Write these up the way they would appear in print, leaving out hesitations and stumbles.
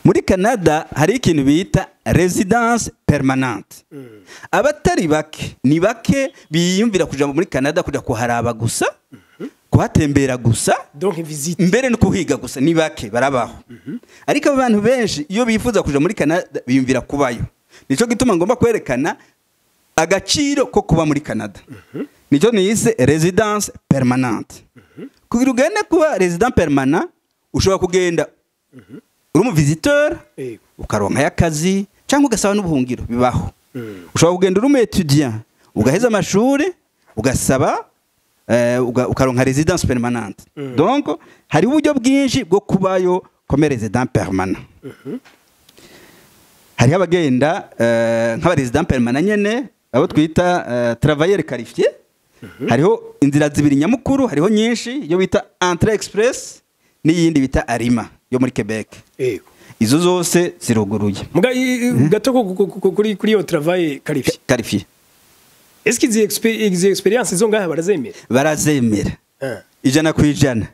Muri Canada hari ikintu bita résidence permanente. Abatari bake, ni bake biyumvira kuja muri Canada kuja kuharaba gusa, kuhatembera gusa, Donc visite. mbere no kuhiga gusa, ni bake barabaho. Ariko abantu benshi iyo bifuza kuja muri Canada biyumvira kubayo. Nico gituma ngomba kwerekana agaciro ko kuba muri Canada. Nico nise résidence permanente. Kugira ugende kuba résident permanent, ushobora kugenda uri umu visiteur, ukaronka y'akazi cyangwa ugasaba n'ubuhungiro, bibaho. Ushobora kugenda uri umu étudiant, ugaheza amashuri, ugasaba ukaronka résidence permanente. Donc hari uburyo bwinshi bwo kubayo comme résident permanent. Hariho abagenda nk'aba résident permanent nyene, abo twita travailleur qualifié. Hariho inzira zibiri nyamukuru, hariho nyinshi, iyo bita Entrée Express n'iyindi bita Arrima yo muri Quebec. Izo zose ziruguruye. Muga gato kuri iyo travail qualifié. Qualifié. Est-ce que izi expérience zo ngaha barazemera? Barazemera. 100%,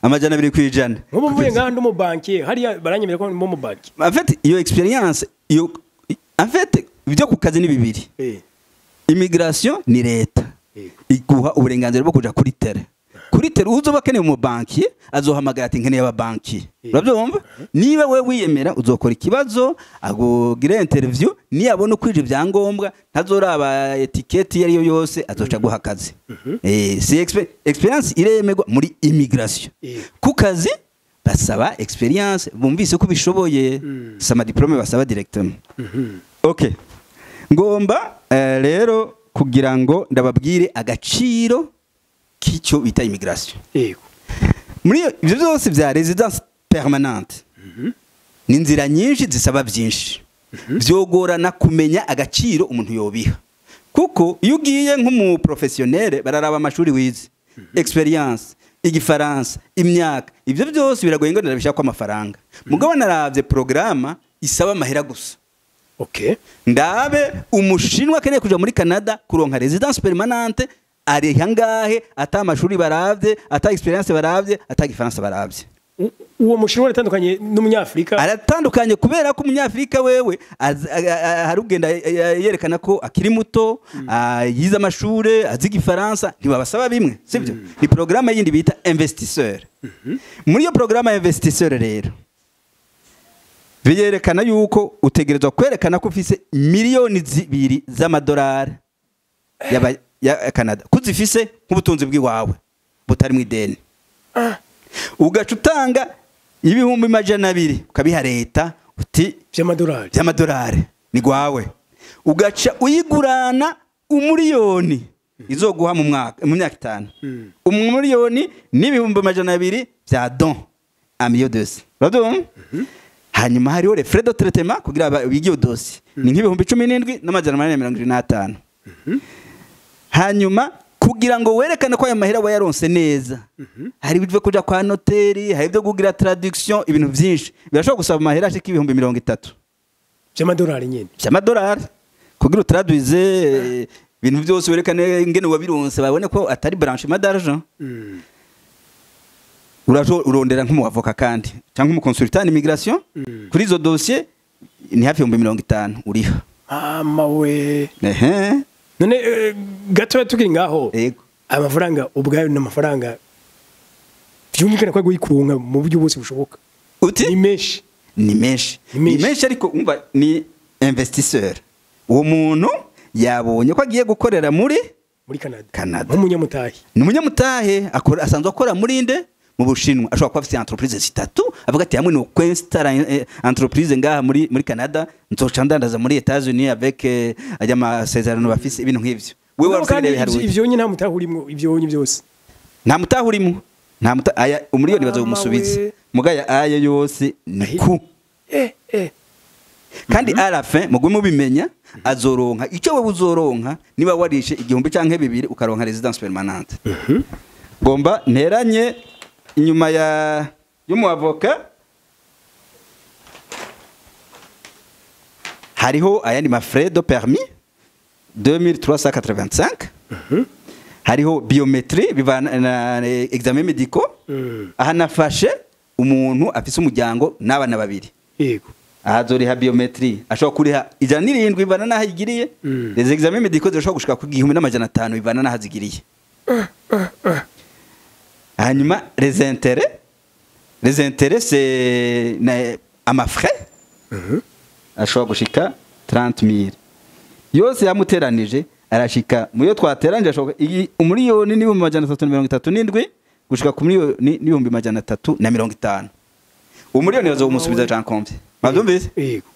200%. Nk'ubu mvuye ngaha ndi umubankier, hariya baranyemera ko ndi umubankier? En fait, iyo expérience, iyo, en fait, ibyo ku kazi ni bibiri. Immigration ni leta iguha uburenganzira bwo kuja kuri terrain. Kuri terrain uzoba akeneye umubankier, azohamagara ati: "Nkeneye ababankier." Urabyumva? Niba we wiyemera, uzokora ikibazo, agugire interview, niyabona ukwije ibyangombwa, ntazoraba étiquette iyo ariyo yose, azoca guha akazi. Si expérience iremerwa muri immigration. Ku kazi basaba expérience bumvise ko ubishoboye, si amadiplôme basaba directement. Okay, ngomba rero kugira ngo ndababwire agaciro k'icyo bita immigration. Muri ibyo byose bya résidence permanente, ni inzira nyinshi zisaba byinshi, byogorana kumenya agaciro umuntu yobiha, kuko iyo ugiye nk'umuprofessionnel bararaba amashuri wize, expérience, igifaransa, imyaka. Ibyo byose biragoye ngo ndabishaka amafaranga. Mugabo naravye programme isaba amahera gusa. Ndabe umushinwa akeneye kuja muri Canada kuronka résidence permanente ari hangahe, ata amashuri baravye, ata expérience baravye, ata igifaransa baravye? Uwo mushinwa aratandukanye n'umunyafrika? Aratandukanye, kubera ko umunyafrika wewe hari ugenda yerekana ko akiri muto, yize amashure, azi igifaransa, ntibabasaba bimwe, sibyo? Ni programme yindi bita investisseur. Muri iyo programme ya investisseur rero biyerekana yuko utegerezwa kwerekana ko ufise 2 miliyoni z'amadolari ya Canada, ko uzifise nk'ubutunzi bw'iwawe butari mu ideni, ugaca utanga 200,000 ukabiha leta uti by'amadolari. By'amadolari ni gwawe, ugaca uyigurana 1 miliyoni izoguha mu mwaka, mu myaka 5, 1,200,000 bya don amiyo dose, urabyumva? Hanyuma hariho les frais de traitement kugira bige iyo dossier, ni nk'17,875. Hanyuma kugira ngo werekane ko aya mahera wayaronse neza, hari ibyo kuja kwa noteri, hari ibyo kugira traduction, ibintu byinshi birashobora gusaba amahera ashika 30,000. By'amadolari nyine? By'amadolari, kugira utraduize ibintu byose, werekane ingene wabironse, babone ko atari blanchiment d'argent. Urajo urondera nk'umu avocat kandi cyangwa umu consultant immigration kuri izo dossier, ni hafi 50,000 uriha. Mama we! Ehe. None gatoya tukiri ngaho, amafaranga ubwayo ni amafaranga byumvikana ko agoye kuronka mu buryo bwose bushoboka. Uti? Ni menshi. Ni menshi. Ni ni menshi. Menshi, ariko umva, ni investisseur. Uwo muntu yabonye ko agiye gukorera muri muri Canada. Canada. Nk'umunyamutahe. Ni umunyamutahe, akora, asanzwe akora muri nde, mu Bushinwa. Ashobora kuba afite entreprise zitatu, avuga ati: "Hamwe no kwinstalla entreprise ngaha muri Canada, nzoca ndandaza muri Etats-Unis avec ajya amasezerano bafise," ibintu nk'ivyo. Wewe Mugabo warufite kandi ibiharuro. Ivyo nyine nta mutahe urimo, ivyo nyine byose. Nta mutahe urimo, nta muta aya 1 miliyoni Mama bazomusubiza. we. Mugaya aya yose ni ku kandi à la fin mugwe mubimenya, azoronka icyo wewe uzoronka niba warishe 1,000 canke 2 ukaronka résidence permanente. Ngomba nteranye inyuma ya y'umu avocat, hariho ayandi ma frais de permis 2385, hariho biométrie bivana na examen médicaux. Aha nafashe umuntu afise umuryango n'abana babiri. Yego. Ahazoriha biométrie ashobora kuriha 107 bivana n'aho igiriye. Les examens médicaux zishobora gushika ku 1500 bivana n'aho zigiriye. Hanyuma les intérêts c'est ama frais ashobora gushika 30000 yose yamuteranije arashika muyo twateranje ashobora 1,337,000 gushika ku 1,350,000. Umuriyoni bazomusubiza Jean Comte. Mwabyumvise? Yego.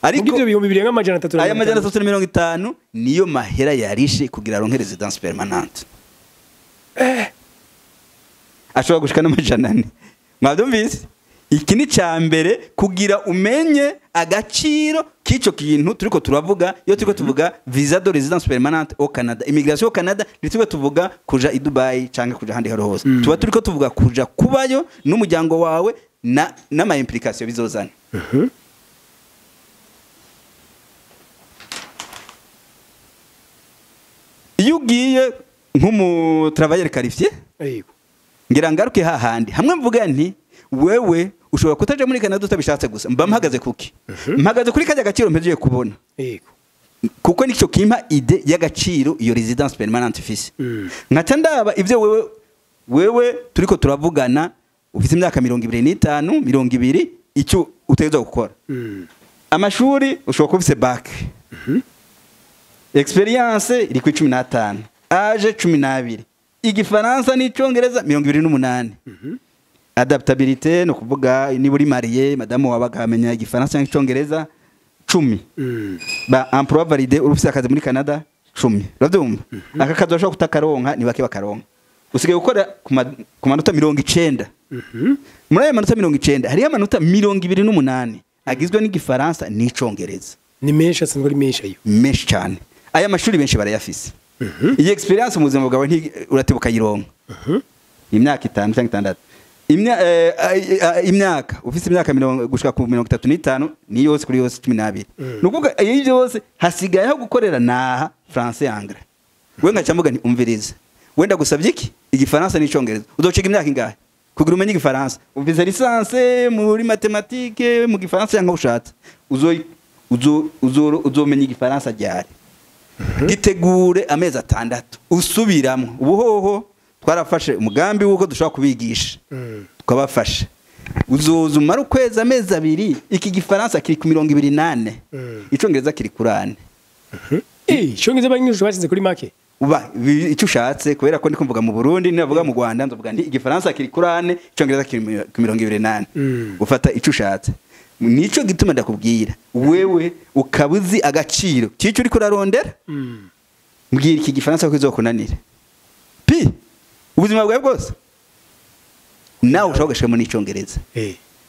Ariko ibyo bihumbi birenga 350, aya 350 niyo mahera yarishe kugira aronke résidence permanente. Ashobora gushika n'400. Mwabyumvise? Iki ni ca mbere kugira umenye agaciro k'ico kintu turiko turavuga. Iyo turiko tuvuga visa de résidence permanente au Canada, immigration au Canada, nitwe tuvuga kuja i Dubai canke kuja handi hose. Tuba turiko tuvuga kuja kubayo n'umuryango wawe na n'ama implication bizozana. Iyo ugiye nk'umu travailleur qualifié, ngira ngaruke hahandi hamwe mvuga nti wewe ushobora kutaja muri Canada utabishatse gusa mba mpagaze kuki? Mpagaze kuri kajya gaciro mpejeje kubona. Yego. Kuko nico kimpa idée y'agaciro iyo résidence permanente ifise. Nkaca ndaba ivyo wewe turiko turavugana ufite imyaka 25 20 icyo utegerezwa gukora. Amashuri ushobora kuba ufise bac. Experience iri ku 15, age 12, igifaransa n'icongereza 28. Adaptabilité no kuvuga niba uri marié madame wawe akamenya igifaransa cyangwa icongereza 10. Ba emploi validé uri ufise akazi muri Canada 10. Urabyumva? Aka kazi bashobora kutakaronka ni bake bakaronka. Usigaye gukora ku manota 90. Muri ayo manota 90 hariyo amanota 28 agizwe n'igifaransa n'icongereza. Ni menshi, asanzwe ari menshi ayo. Menshi cyane. Aya mashuri benshi barayafise. Iyi experience mu buzima bwawe uratibuka yironka. Imyaka 5 cyangwa 6. Imyaka ufise imyaka gushika ku 35 ni yose kuri yose 12. Nukuvuga iyo byose hasigaye aho gukorera naha français anglais. We nkaca mvuga nti umvirize. Wenda gusabye iki? Igifaransa n'icongereza. Uzociga imyaka ingahe? Kugira umenye igifaransa. Ufise licence muri mathématique mu gifaransa cyangwa ushatse. Uzomenya igifaransa ryari. Gitegure amezi 6 usubiramwo. Ubuhoho twarafashe umugambi wuko dushobora kubigisha. Twabafashe. Uzoza umara ukwezi amezi 2 iki gifaransa kiri ku 28. Icongereza kiri kuri 4. Icongereza banyinshi bashize kuri make. Uba icyo ushatse kubera ko ndiko mvuga mu Burundi navuga mu Rwanda nzovuga nti igifaransa kiri kuri 4 icongereza kiri ku 28. Ufata icyo ushatse. Nico gituma ndakubwira wewe ukabuzi agaciro cyico uriko urarondera. Mbwira iki gifaransa ko izokunanira. Pi ubuzima bwawe bwose nawe ushobora gashemo n'icongereza.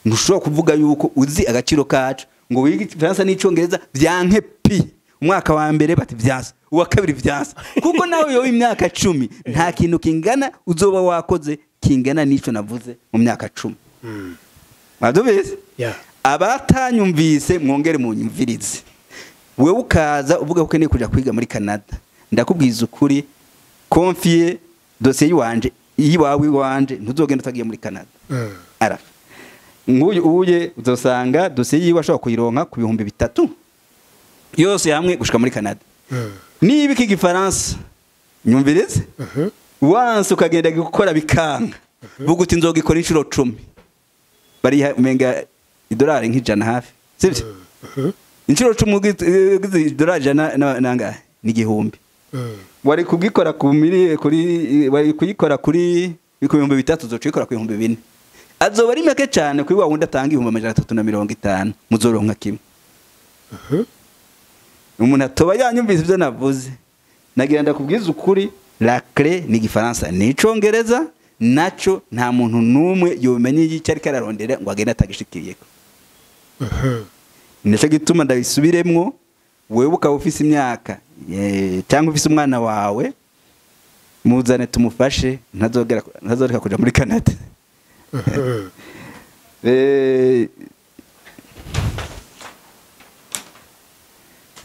Ntushobora kuvuga yuko uzi agaciro kacu ngo wige igifaransa n'icongereza byanke pi. Umwaka wa mbere bati vyanse, uwa kabiri vyanse. Kuko nawe yowe imyaka 10 nta kintu kingana uzoba wakoze kingana n'ico navuze mu myaka 10. Mwabyumvise? Abatanyumvise mwongere munyumvirize. Wewe ukaza uvuga ko ukeneye kuja kwiga muri Canada, ndakubwiza ukuri confier dossier yiwanje iwawe iwanje ntuzogenda utagiye muri Canada. Arafa. Nguyu uye uzosanga dossier yiwe ashobora kuyironka ku 3000 yose hamwe gushika muri Canada. Niba iki gifaransa nyumvirize wanse ukagenda gukora bikanga vuga uti nzogikora inshuro 10 bari umenga idolari nk'ijana hafi sivyo? Inshuro 10 idolari jana nangahe ni 1000. Wari kugikora ku kuri wari kuyikora kuri 3000 uzocikora ku 4000. Azoba ari make cyane kuri wa wundi atanga 350 muzoronka kimwe. Umuntu atoba yanyumvise ibyo navuze. Nagira ndakubwiza ukuri la clé ni igifaransa ni icongereza naco nta muntu numwe yomenye icyo ariko ararondera ngo agende atagishikiyeko. Nico gituma ndabisubiremwo wewe ukaba ufise imyaka cyangwa ufise umwana wawe muzane tumufashe ntazoreka kuja muri Canada.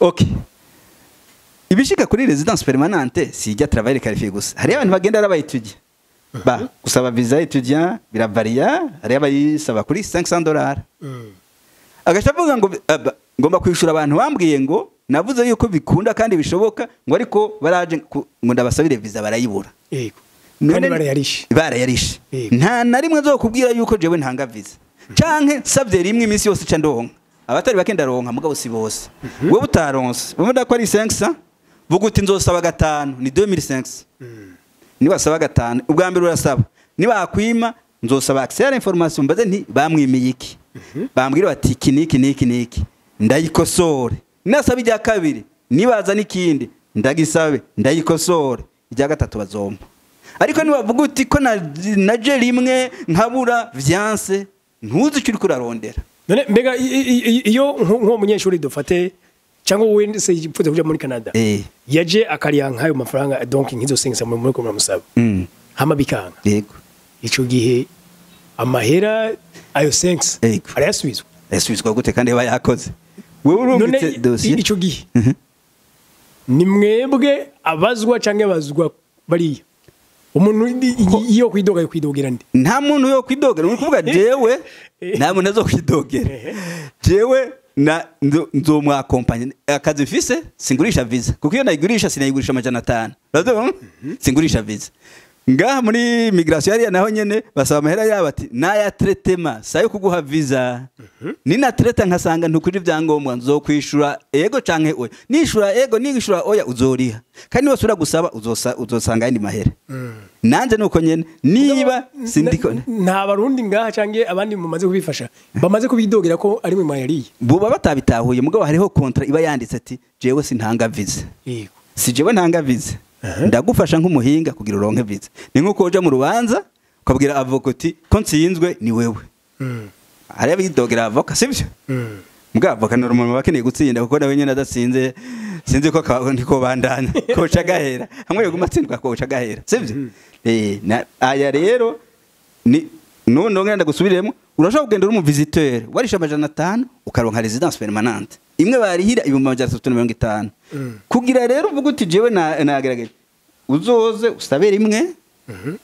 Okay. Ibishika kuri résidence permanente si ijya travail qualifié gusa. Hari abantu bagenda ari abayitudiant. Ba gusaba visa étudiant biravaria, hari abayisaba kuri $500. Agaca avuga ngo ngomba kwishura abantu bambwiye ngo navuze yuko bikunda kandi bishoboka, ngo ariko baraje ngo ndabasabire visa barayibura. Yego. Kandi barayarishe. Barayarishe. Nta na rimwe nzokubwira yuko jewe ntanga visa. Canke savye rimwe iminsi yose ca ndonka. Abatari bake ndaronka mugabo si bose. Wewe utaronse, ubona ko ari 500, vuga uti nzosaba gatanu ni 2500. Niba saba gatanu ubwa mbere urasaba. Niba akwima nzosaba accès à l'information mbaze nti bamwimiye iki. Bambwira bati iki niki niki niki. Ndayikosore. Nasaba ijya kabiri nibaza nikindi ndagisabe ndayikosore. Ijya gatatu bazomba. Ariko nibavuga uti ko naje rimwe nkabura vyanse ntuzi icyo uriko urarondera. None mbega iyo nko munyeshuri dufate cyangwa wowe se yipfuza kuja muri Canada yaje akariya nkayo mafaranga donc nkizo sengesa muri ko muramusaba hama bikanga. Yego. Ico gihe amahera ayo 5 arayasubizwa. Yasubizwa gute kandi aba yakoze? Wewe urumvitse dossier ico gihe ni mwebwe abazwa canke abazwa bariya umuntu iyo kwidoga yo kwidogera ndi nta muntu yo kwidogera uri kuvuga jewe nta muntu azo kwidogera jewe na nzomwakompanye akazi mfise singurisha visa kuko iyo nayigurisha sinayigurisha 500 uravyumva singurisha visa ngaha muri migration yari naho nyene basaba amahera yabo ati naya traitement sayo kuguha visa nina traita nkasanga ntukuri ibyangombwa nzokwishura ego canke oya nishura ego nishura oya uzoriha kandi wasura gusaba uzosanga yandi mahera nanje nuko nyene niba sindiko nta barundi ngaha canke abandi mumaze kubifasha bamaze kubidogera ko ari mu mayariye buba batabitahuye mugabo hariho contrat iba yanditse ati jewe sintanga visa yego si jewe ntanga visa ndagufasha nk'umuhinga kugira uronke visa ni nkuko uja mu rubanza ukabwira avocat ko nsinzwe ni wewe hari abidogera avocat sivyo mbwa avocat normal bakeneye gutsinda kuko nawe nyene adatsinze sinzi ko ndiko bandanya koca gahera hamwe yoguma atsindwa koca gahera sivyo aya rero ni none ngenda gusubiremo urashobora kugenda uri mu visiteur warisha 500 ukaronka résidence permanente imwe barihira 350 kugira rero uvuga uti jewe nagerageje uzoze usabe rimwe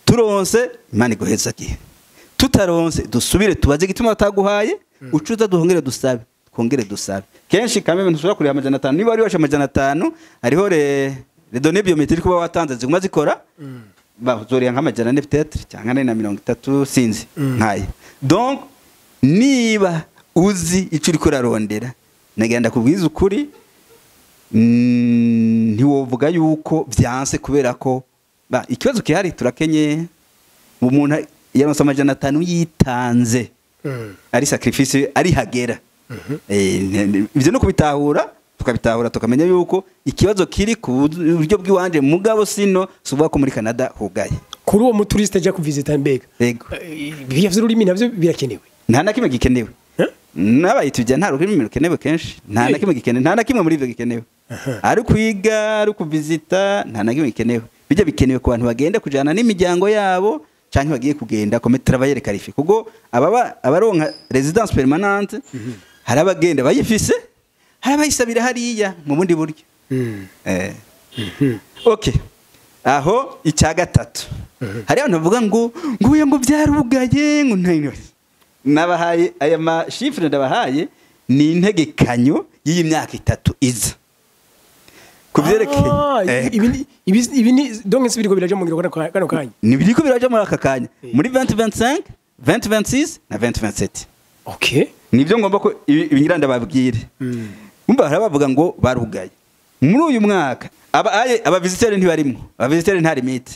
turonse Imana iguheza gihe tutaronse dusubire tubaze gituma bataguhaye ucuza duhongere dusabe twongere dusabe kenshi kamwe ntushobora kuriha 500 niba wari washa 500 hariho les données biométriques kuba watanze ziguma zikora bazoriya nka 400 peut-être cyangwa 430 sinzi nkaye donc niba uzi ico uriko urarondera nagenda kubwiza ukuri ntiwovuga yuko vyanse kubera ko ikibazo kihari turakenye umuntu yaronse 500 yitanze ari sacrifice ari hagera ivyo no kubitahura tukabitahura tukamenya yuko ikibazo kiri ku buryo bw'iwanje mugabo sino suvuga ko muri Canada hugaye kuri uwo muturiste aja kuvisita mbega biyavye ururimi navyo birakenewe nta na kimwe gikenewe n'abayitujya nta rurimi rukenewe kenshi nta na kimwe gikenewe nta na kimwe muri ivyo gikenewe ari kwiga ari kuvisita nta na kimwe gikenewe bijya bikenewe ku bantu bagenda kujana n'imiryango yabo canke bagiye kugenda comme travailleur qualifié kuko ababa abaronka résidence permanente hari abagenda bayifise hari abayisabira hariya mu bundi buryo okay aho icya gatatu hari abantu bavuga ngo nguye ngo byarugaye ngo ntayo nabahaye aya mashifre ndabahaye ni integekanyo y'iyi myaka itatu iza kuvyerekeye ibi ni donc sibiriko biraje mu ngiro kano kanya ni biriko biraje muri aka kanya muri 2025 2026 na 2027 okay nibyo ngomba ko ibingira ndababwire umva harabavuga ngo barugaye muri uyu mwaka aba visiteur ntibarimo aba visiteur nta limite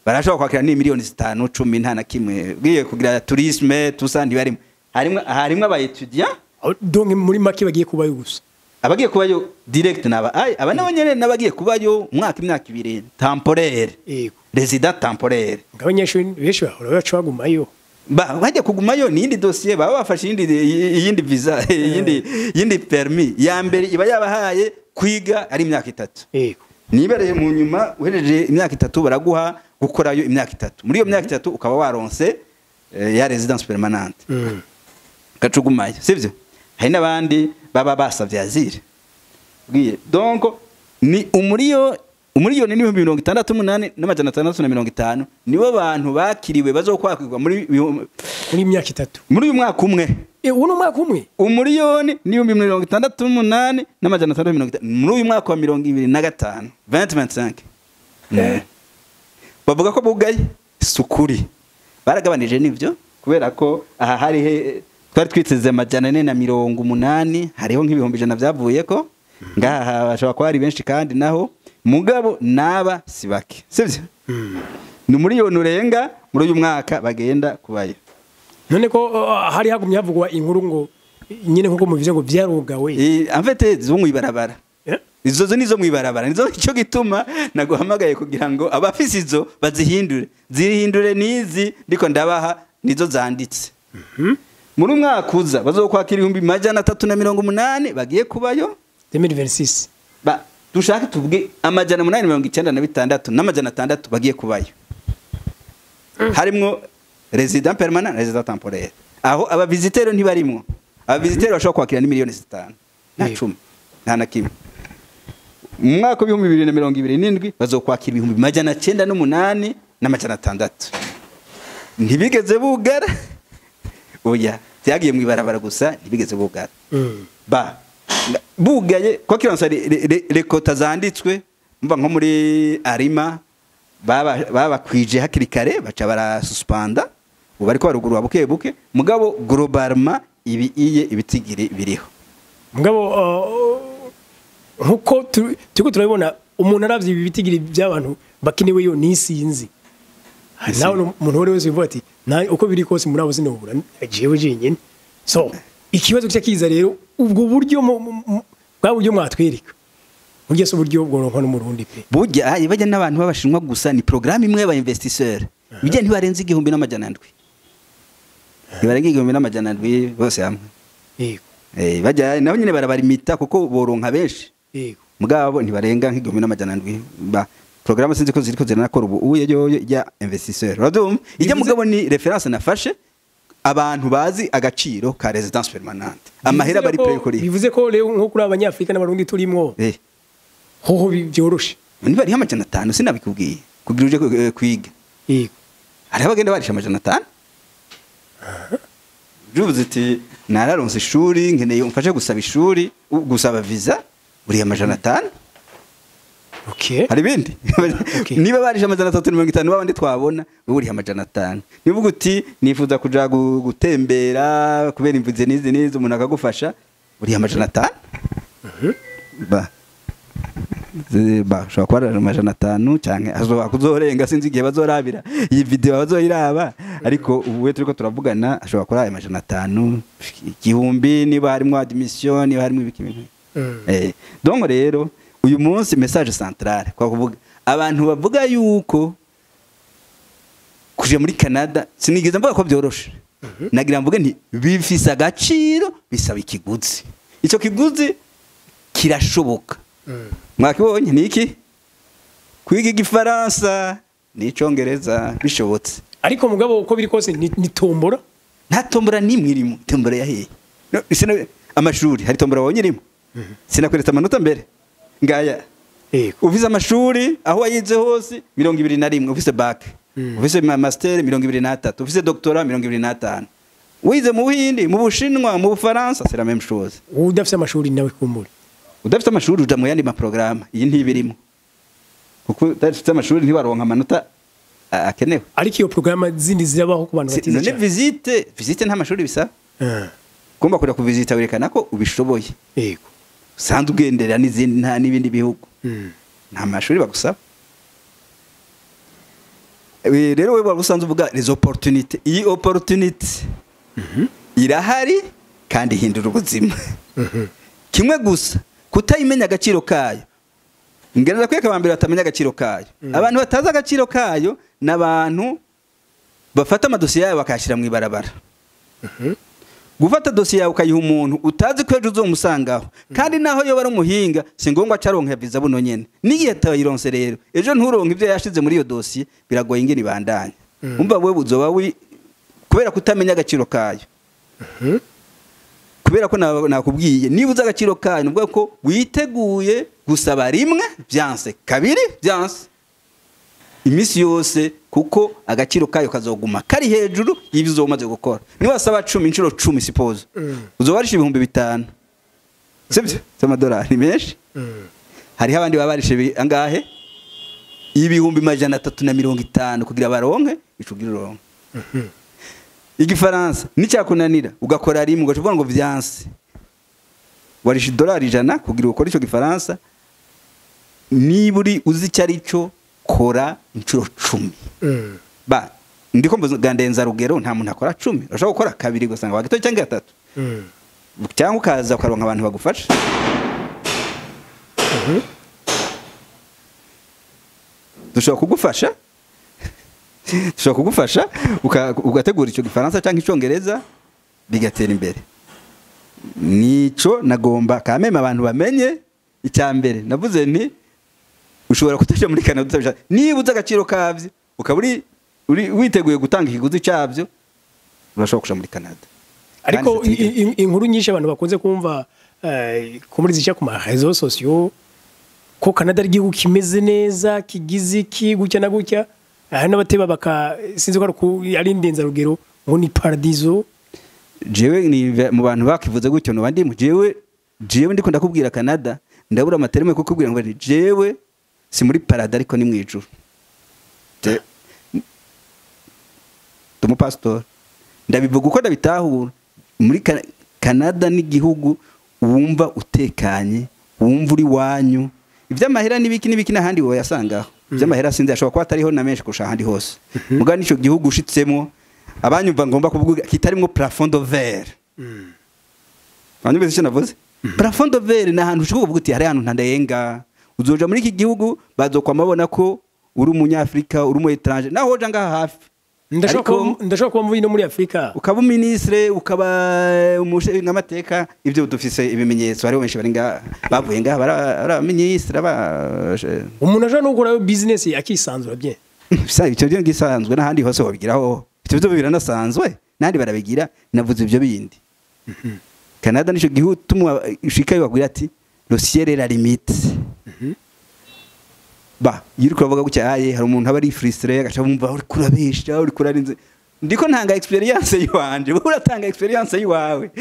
barashobora kwakira ni miliyoni 5 10 nta na kimwe bwiye kugira tourisme tusa ntibarimo harimo aba étudiant donc muri make bagiye kubayo gusa abagiye kubayo direct naba aba nabo nyene nabagiye kubayo umwaka imyaka ibiri temporaire yego resident temporaire ngabanyeshuri benshi bahora baca bagumayo bajya kugumayo ni indi dossier baba bafashe iyindi visa iyindi permis ya mbere iba yabahaye kwiga ari imyaka itatu yego nibereye mu nyuma uhereje imyaka itatu baraguha gukorayo imyaka itatu muri iyo myaka itatu ukaba waronse ya residence permanente gacugumayo sivyo hari nabandi baba basavye azire bwiye donc ni umuriyoni n'ibihumbi 68,650 nibo bantu bakiriwe bazokwakirwa muri imyaka itatu muri uyu mwaka umwe Uwo ni umwaka umwe. Umuriyoni n'ibihumbi 68 n'amajana 650 muri uyu mwaka wa 2025 2025. Bavuga ko bugaye sukuri baragabanije nivyo kubera ko aha hari twari twiteze 480 hariho nk'ibihumbi 100 byavuye ko ngaha bashobora kuba ari benshi kandi naho mugabo naba sibake sivyo. Ni umuriyoni urenga muri uyu mwaka bagenda kubayo. None ko hari hagumye havugwa inkuru ngo nyine nkuko mubivuze ngo byarugawe. En fait zo mwibarabara. Izo zo nizo mwibarabara nizo cyo gituma naguhamagaye kugira ngo abafisi izo bazihindure. Zihindure nizi ndiko ndabaha nizo zanditse. Muri umwaka uza bazokwakira 380 bagiye kubayo 2026. Ba dushaka tuvuge 896 n'amajana 6 bagiye kubayo. Harimwo résident permanent, résident temporaire. Aho aba visiteur ntibarimwo. Aba visiteur bashobora kwakira ni miliyoni 5 na 10 nta na kimwe. Mu mwaka wa 2027 bazokwakira 908 n'amajana 6. Ntibigeze bugara. Oya, byagiye mu ibarabara gusa ntibigeze bugara. Ba bugaye kwa kiransa les quotas zanditswe mva nko muri Arima baba kwije hakiri kare baca barasuspenda ubu bariko barugurura buke buke mugabo globalement ibi iye ibitigiri biriho. Mugabo nkuko turiko turabibona umuntu aravye ibi bitigiri by'abantu bakenewe yo nisinzi. Nawe umuntu wese uvuga ati uko biri kose muri abo sinobura jewe jenyine. So ikibazo cyakiza rero ubwo buryo bwa buryo mwatwereka burya se uburyo bworonka no murundi pe. Burya bajya n'abantu babashinwa gusa ni programme imwe y'aba investisseur. Bijya ntibarenze 1700. Ntibarenga 1700 bose hamwe. Yego. Bajya nabo nyine barabarimita kuko boronka benshi. Yego. Mugabo ntibarenga nk'1700 ba programme sinzi ko ziriko ziranakora ubu uye yo ya investisseur. Urabyumva? Ijya mugabo ni reference nafashe abantu bazi agaciro ka residence permanente. Amahera bari pre kuri. Bivuze ko rero nko kuri abanyafrika n'abarundi turimo. Hoho byoroshe. Niba ari 500 sinabikubwiye kugira uje kwiga. Yego. Hari abagenda barisha 500. Juvuze ati nararonse ishuri nkeneye umfashe gusaba ishuri gusaba visa buri 500. Okay. Hari bindi. Niba barisha 350 babandi twabona buri 500. Nivuga uti nifuza kuja gutembera kubera imvuze nizi nizi umuntu akagufasha buri 500. Ba shobora kuba ari 500 canke azoba kuzorenga sinzi igihe bazorabira iyi video bazoyiraba ariko ubu turiko turavugana ashobora kuba ari 500 igihumbi niba harimo admission niba harimo ibiki bintu. Donc rero uyu munsi message centrale kwa kuvuga abantu bavuga yuko kuja muri Canada sinigeze mvuga ko byoroshe. Nagira mvuge nti bifise agaciro bisaba ikiguzi. Ico kiguzi kirashoboka. Mwakibonye ni iki? Kwiga igifaransa n'icongereza bishobotse. Ariko mugabo uko biri kose ni tombora. Nta tombora nimwe irimo. Tombora yahe? No, amashuri hari tombora wabonye irimo. Sinakweretse amanota mbere. Ngaya. Ufise amashuri aho wayize hose 21 ufise bac. Ufise master 23, ufise doctorat 25. Wize mu Buhindi, mu Bushinwa, mu Bufaransa, c'est la même chose. Udafise amashuri nawe kumbura. Udafite amashuri uja mu yandi ma programme iyi ntibirimo. Kuko udafite amashuri ntibaronka amanota akenewe. Ariko iyo programme zindi zirabaho ku bantu batize. None visite nta mashuri bisaba. Ugomba kuja kuvisita werekana ko ubishoboye. Yego. Sanzwe ugenderera n'izindi nta n'ibindi bihugu. Nta mashuri bagusaba. Rero wewe usanzwe uvuga les opportunités. Iyi opportunité irahari kandi hindura ubuzima. Kimwe gusa kutayimenya agaciro kayo. Ngereza kweka abambere batamenya agaciro kayo. Abantu batazi agaciro kayo nabantu bafata amadosiye yabo bakayashira mu ibarabara. Gufata dosiye yawe ukayiha umuntu utazi ko ejo uzomusangaho kandi naho yo bari umuhinga si ngombwa acaronka visa buno nyene. Nigihe atayironse rero ejo nturonka ivyo yashize muri iyo dosiye biragoye ingene ibandanya. Umva wewe uzoba kubera kutamenya agaciro kayo. Kubera ko nakubwiye niba uzi agaciro kayo nubwo ko witeguye gusaba rimwe byanse kabiri byanse Iminsi yose, kuko agaciro kayo kazoguma kari hejuru y'ibyo uzoba umaze gukora. Niba wasaba 10 inshuro 10, suppose uzoba warishe 5000, sibyo, z'amadolari menshi. Hariho abandi baba barishe angahe? 350,000 kugira baronke ico ugira uronke. Igifaransa nicyakunanira ugakora rimwe ugaca uvuga ngo vyanse, warishe $100 kugira ukore ico gifaransa. Niba uri uzi icyo ari cyo, kora inshuro 10. Ba ndiko mvuga ndenza rugero, nta muntu akora 10, urashobora gukora 2 ugasanga wagito cyangwa 3, cyangwa ukaza ukaronka abantu bagufasha. Dushobora kugufasha, ugategura icyo gifaransa cyangwa icyongereza bigatera imbere. Nico nagomba kameme abantu bamenye. Icya mbere navuze nti ushobora kutaja muri Canada utabishaka, niba uzi agaciro kavyo ukaba uri witeguye gutanga ikiguzi cyabyo, urashobora kuja muri Canada. Ariko inkuru nyinshi abantu bakunze kumva kumuri zica ku ma réseaux sociaux ko Canada ari igihugu kimeze neza, kigize iki gutya na gutya, hari n'abateba baka sinzi ko ari indenza rugero ngo ni paradiso. Jewe ni mu bantu bakivuze gutyo no bandi mu jewe ndiko ndakubwira Canada, ndabura amaterme kukubwira ngo ni jewe si muri parada ariko ni mwijuru. Tumu pastor ndabivuga uko ndabitahura. Muri Canada ni igihugu wumva utekanye, wumva uri wanyu. Ivy'amahera nibiki nibiki n'ahandi wowe yasangaho. Ivy'amahera sinzi ashobora kuba atariho na menshi kurusha ahandi hose. Muga nico gihugu ushitsemo abanyumva ngomba kuvuga kitarimwo plafond de verre. Abanyumva icyo navuze? Plafond de verre ni ahantu ushobora kuvuga uti hari ahantu ntandenga. Uzoja muri iki gihugu bazokwama babona ko uri umunyafrika, uri umu étranger, naho hoja ngaha hafi. Ndashobora kuba mvuye no muri Afrika, ukaba ministre, ukaba umushingamateka. Ibyo dufise ibimenyetso, hariho benshi bari ngaha bavuye ngaha bara ministre ba umuntu aje no gukora business akisanzura bien. Bisa icyo byo ngisanzwe n'ahandi hose wabigiraho. Icyo byo biranasanzwe n'ahandi barabigira. Navuze ibyo bindi. Canada nico gihugu tumwa ushikayo bagwira ati le ciel est la limite. Ba yiri kuravuga gutya aye hari umuntu aba ari frustré agaca bumva uri kurabesha uri kurarinze. Ndiko ntanga experience yiwanje, uratanga experience yiwawe.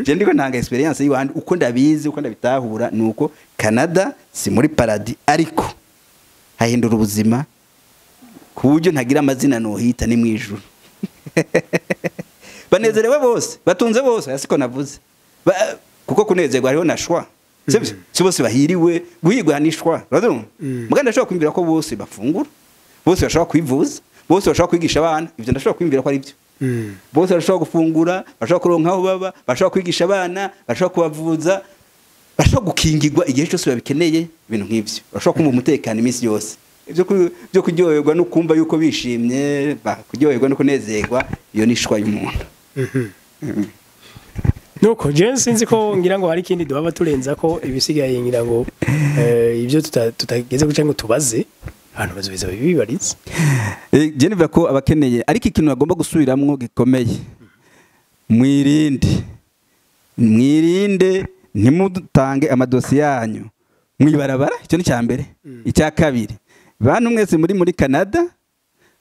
Je ndiko ntanga experience yiwanje uko ndabizi, uko ndabitahura nuko Canada si muri paradis ariko hahindura ubuzima ku buryo ntagira amazina nohita ni mwijuru. Banezerewe bose, batunze bose, asiko navuze. Kuko kunezerwa hariho na shwa. Sibyo? Si bose bahiriwe, guhigwa nishwa. Urabyumva? Muga ndashobora kwiyumvira ko bose bafungura, bose bashobora kwivuza, bose bashobora kwigisha abana, ivyo ndashobora kwiyumvira ko ari byo. Bose bashobora gufungura, bashobora kuronka aho baba, bashobora kwigisha abana, bashobora kubavuza, bashobora gukingirwa igihe cyose babikeneye, ibintu nk'ivyo. Bashobora kumva umutekano iminsi yose. Ibyo kuryoherwa no kumva yuko bishimye, kuryoherwa no kunezerwa, iyo nishwa y'umuntu. Nuko je sinzi ko ngira ngo hari ikindi duhaba turenza ko ibisigaye ngira ngo ibyo tutageze guca ngo tubaze abantu bazobiza bibibariza. Je nivuga ko abakeneye ariko ikintu bagomba gusubiramwo gikomeye. Mwirinde ntimutange amadosi yanyu mwibarabara, icyo ni cya mbere. Icya kabiri, bantu mwese muri Canada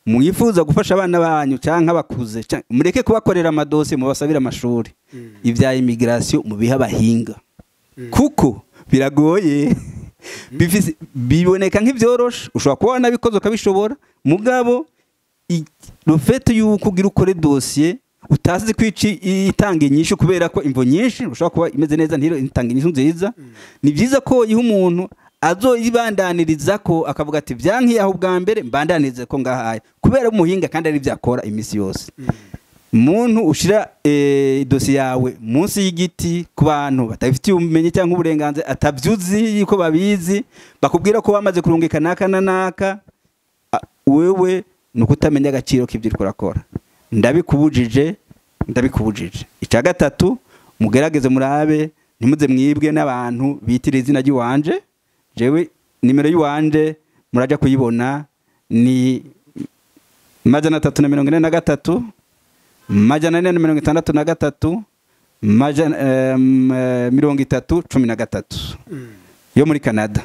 mwifuza gufasha abana banyu canka bakuze, mureke kubakorera amadosi, mubasabira amashuri. Ibya immigration mubiha abahinga. Kuko biragoye. Biboneka nk'ivyoroshe, ushobora kuba nabikoze ukabishobora, mugabo le fait yuko ugira ukore dossier utazi kwici itanga inyishu kubera ko imvo nyinshi ushobora kuba imeze neza ntiro itanga inyishu nziza. Ni byiza ko yiha umuntu azoyibandaniriza ko akavuga ati byankiye aho ubwa mbere mbandanirize ko ngahaye, kubera umuhinga kandi ari byakora imisi yose. Muntu ushira dossier yawe munsi y'igiti ku bantu batabifitiye ubumenyi cyangwa uburenganzira, atavyuzi yuko babizi, bakubwira ko bamaze kurungika naka na naka, wewe nukutamenya agaciro k'ibyo uriko urakora. Ndabikubujije. Icya gatatu, mugerageze murabe ntimuze mwibwe n'abantu bitira izina ry'iwanje. Jewe nimero y'uwanje muraja kuyibona ni 343 463 313 yo muri Canada.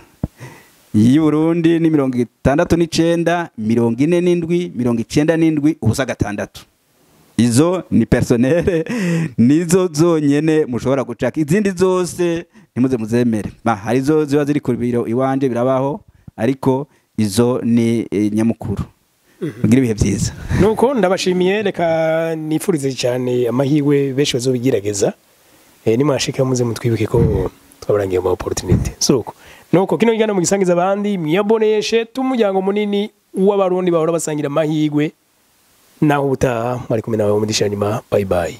Y'i Burundi ni 69 47 97 0 6. Izo ni personnel, nizo zonyene mushobora gucaka, izindi zose ntimuze muzemere. Ba hari izo ziba ziri ku biro iwanje, birabaho, ariko izo ni nyamukuru. Mugire ibihe byiza. Nuko ndabashimiye, reka nifurize cyane amahirwe benshi bazobigerageza. Nimwashika muze mutwibuke ko twabarangiye mu opportunity. Suko nuko kino kiganiro mugisangiza abandi, mwiyaboneshe tumuryango munini w'Abarundi bahora basangira amahirwe. Naho ubutaha, mwari kumwe nawe mu nyuma. Bye bye.